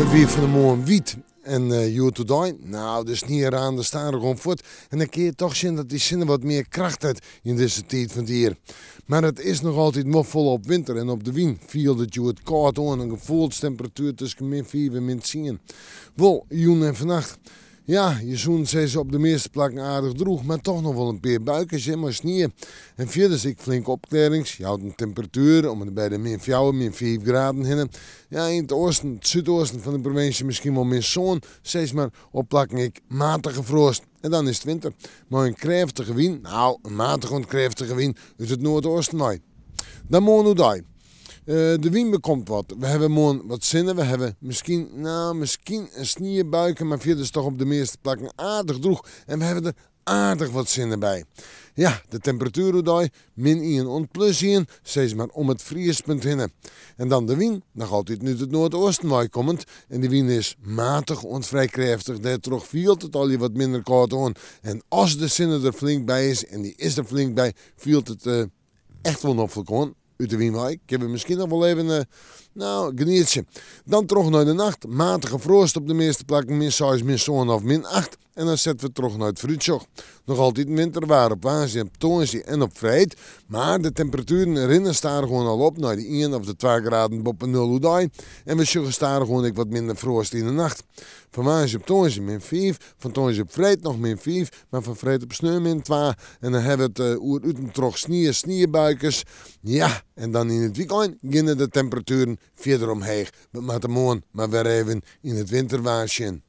It wie fan 'e moarn wiet en hjoed-de-dei, nou, de snie raande stadichoan fuort en dan kinne je toch sjen dat dy sinne wat mear kracht hat yn dizze tiid fan it jier. Mar it is noch altyd wol folop winter en op de wyn fielde it hjoed kâld oan, in gefoelstemperatuer tusken min fiif en min tsien. Wol, jûn en fannacht. Ja, je soenen sizze op de measte plakken aardich droech, mar toch noch wol in pear buikes en mei snie. En fierders ek flinke opklearrings, jout in temperatuer om en by de min fjouwer, min fiif graden hinne. Ja, yn it oasten, it súdoasten fan de provinsje miskien wol min sân, sis mar op plakken ek matige froast. En dan is it winter, mei in krêftige wyn, nou, in matige oant krêftige wyn út it noardoasten wei. Dan moarn oerdei. De wyn bekomt wat. We hawwe moarn wat sinne, we hawwe miskien, nou, miskien in sniebuike, mar fierders toch op de measte plakken aardich droech en we hawwe der aardich wat sinne by. Ja, de temperatuer oerdei, min ien oant plus ien, sis mar om it friespunt hinne. En dan de wyn, noch altyd út it noardoasten wei kommend. En dy wyn is matich oant frij krêftich, dêrtroch fielt it allegear wat minder kâld oan. En as de sinne der flink by is, en dy is der flink by, fielt it echt wol noflik oan. Ut de wyn wei kinne we miskien noch wol even, nou, genietsje. Dan troch nei de nacht, matige froast op de measte plakken, min seis, min sân of min acht. En dan sette we troch nei it foarútsjoch. Noch altyd winterwaar op woansdei, op tongersdei en op freed. Mar de temperatueren rinne stadichoan al op nei de ien of de twa graden boppe nul oerdei. En we sjogge stadichoan ek wat minder froast yn de nacht. Fan woansdei op tongersdei min fiif, fan tongersdei op freed noch min fiif, mar fan freed op sneon min twa. En dan hawwe we it oer út en troch snie, sniebuikes. Ja, en dan yn it wykein geane de temperatueren fierder omheech. We moatte moarn mar wer even yn it winterwaar sjen.